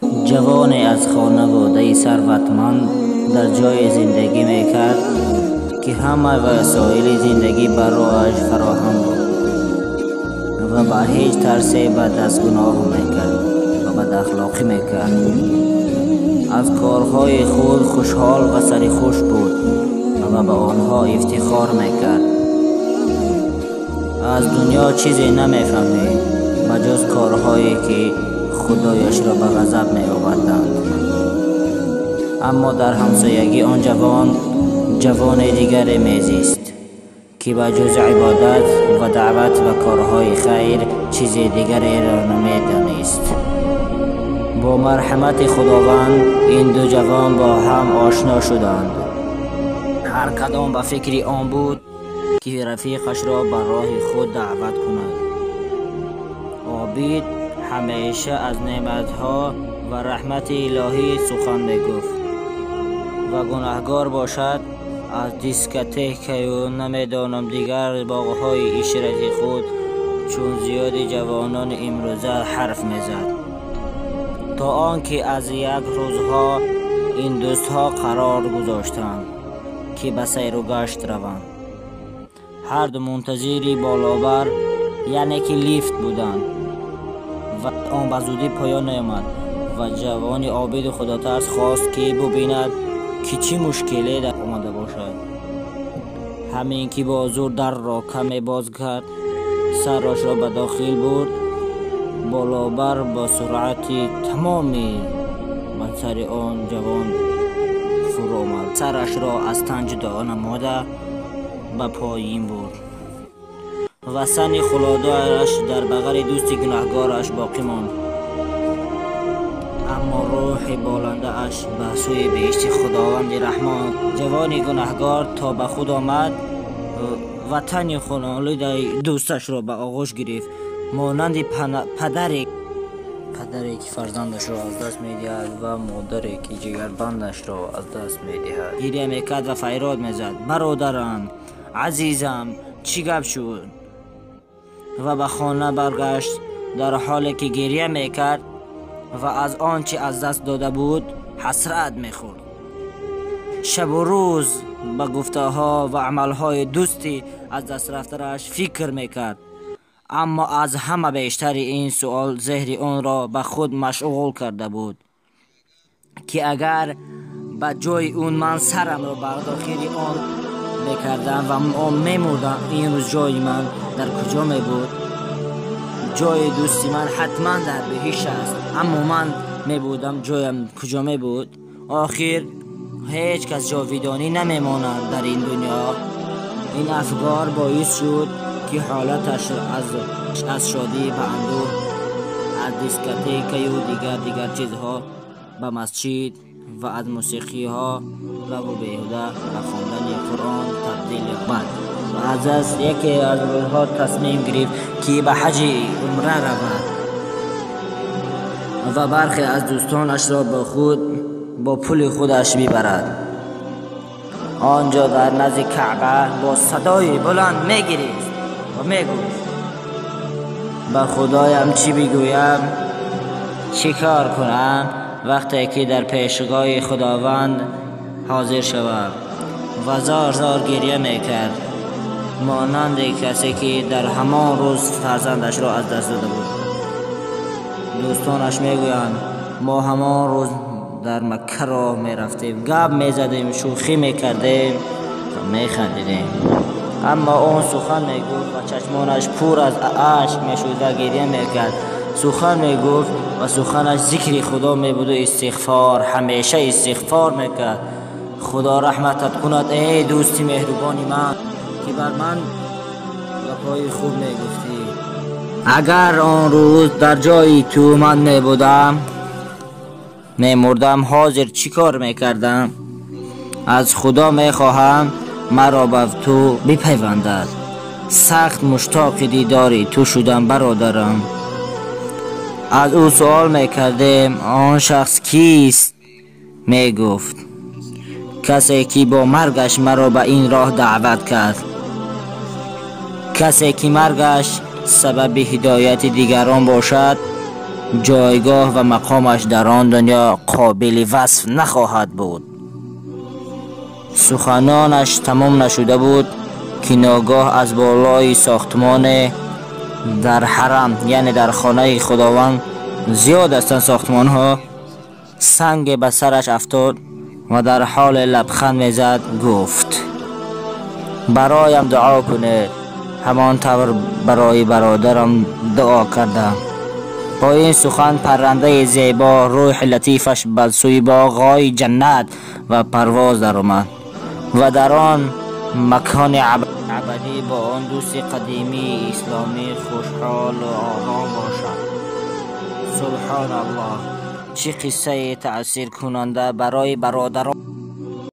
Ҷавоне аз хонаводаи сарватманд дар ҷое зиндагӣ мекард, ки ҳама васоили зиндагӣ барояш фароҳам буд ва ба ҳеҷ тарсе бад аз гуноҳ мекард ва бадахлоқӣ мекард. Аз корҳои худ хушҳол ва сарихуш буд ва ба онҳо ифтихор мекард. Аз дунё чизе намефаҳмид ба ҷуз корҳое, ки худояшро ба ғазаб меоварданд. Аммо дар ҳамсоягии он ҷавон ҷавони дигаре мезист, ки ба ҷуз ибодат ва даъват ба корҳои хайр чизи дигареро намедонист. Бо марҳамати Худованд ин ду ҷавон бо ҳам ошно шуданд. Ҳар кадом ба фикри он буд, ки рафиқашро ба роҳи худ даъват кунад. Обид ҳамеша аз неъматҳо ва раҳмати илоҳӣ сухан мегуфт ва гунаҳгор бошад аз дискотекаю намедонам дигар боғҳои ишрати худ чун зиёди ҷавонони имрӯза ҳарф мезад. То он ки аз як рӯзҳо ин дӯстҳо қарор гузоштанд, ки ба сайру гашт раванд. Ҳарду мунтазири болобар, яъне ки лифт буданд ва он ба зудӣ поён наомад ва ҷавони обиду худотарс хост, ки бубинад, ки чӣ мушкиле омада бошад. Ҳамин ки бо зур дарро каме боз кард, сарашро ба дохил бурд, болобар бо суръати тамоми ба сари он ҷавон фуро омад. Сарашро аз тан ҷудо намуда ба поин бурд ва сани хулодояш дар бағали дӯсти гунаҳгораш боқӣ монд. Аммо рӯҳи боландааш ба сӯи беҳишти Худованди Раҳмон. Ҷавони гунаҳгор то ба худ омад ва тани хунолудаи дӯсташро ба оғӯш гирифт, монанди падаре, ки фарзандашро аз даст медиҳад ва модаре, ки ҷигарбандашро аз даст медиҳад. Гиря мекард ва фарёд мезад: «Бародарам, азизам, чӣ гап шуд?» Ва ба хона баргашт, дар ҳоле ки гиря мекард ва аз он чӣ аз даст дода буд ҳасрат мехӯрд. Шабу рӯз ба гуфтаҳо ва амалҳои дӯсти аз даст рафтааш фикр мекард, аммо аз ҳама бештари ин суол зеҳри онро ба худ машғул карда буд, ки агар ба ҷои ӯ ман сарамро бар дохили он мекардам ва он мемурдам, имрӯз ҷои ман дар куҷо мебуд? Ҷои дӯсти ман ҳатман дар беҳишт аст, аммо ман мебудам, ҷоям куҷо мебуд? Охир ҳеҷ кас ҷовидонӣ намемонад дар ин дунё. Ин афкор боис шуд, ки ҳолаташ аз шодӣ ба андӯҳ, аз дискотекаю дигар чизҳо ба масҷид ва аз мусиқиҳо лағву беҳуда ба хондани Қуръон табдил ёбад. Ва аз яке аз рӯзҳо тасмим гирифт, ки ба ҳаҷи умра равад ва бархе аз дӯстонашро бо худ бо пули худаш бибарад. Он ҷо дар назди Каъба бо садои баланд мегирист ва мегуфт: «Ба худоям чӣ бигӯям, чӣ кор кунам вақте ки дар пешгоҳи Худованд ҳозир шавам?» Ва зор зор гиря мекард, монанди касе, ки дар ҳамон рӯз фарзандашро аз даст дода буд. Дӯстонаш мегӯянд: «Мо ҳамон рӯз дар Макка роҳ мерафтем, гап мезадем, шӯхӣ мекардем ва механдидем, аммо он сухан мегуфт ва чашмонаш пур аз ашк мешуд ва гиря мекард. Сухан мегуфт ва суханаш зикри Худо мебуду истиғфор, ҳамеша истиғфор мекард. Худо раҳматат кунад, эй дӯсти меҳрубони ман, ки бар ман гапҳои хуб мегуфтӣ. Агар он рӯз дар ҷои ту ман мебудам, мемурдам, ҳозир чӣ кор мекардам? Аз Худо мехоҳам, маро ба ту бипайвандад. Сахт муштоқи дидори ту шудам, бародарам». Аз ӯ суол мекардем: «Он шахс кист?» Мегуфт: «Касе, ки бо маргаш маро ба ин роҳ даъват кард, касе, ки маргаш сабаби ҳидояти дигарон бошад, ҷойгоҳ ва мақомаш дар он дунё қобили васф нахоҳад буд. Суханонаш тамом нашуда буд, ки ногоҳ аз болои сохтмоне дар ҳарам, яъне дар хонаи Худованд зиёд ҳастанд сохтмонҳо, санге ба сараш афтод ва дар ҳоле лабханд мезад гуфт: бароям дуо кунед, ҳамон тавр барои бародарам дуо кардам. Бо ин сухан паррандаи зебо рӯҳи латифаш ба сӯи боғҳои ҷаннат ва парвоз даромад ва дар он макони абадӣ бо он дӯсти қадимии исломӣ хушҳолу ором бошад. Субҳоналлоҳ, чӣ қиссаи таъсиркунанда барои бародарон.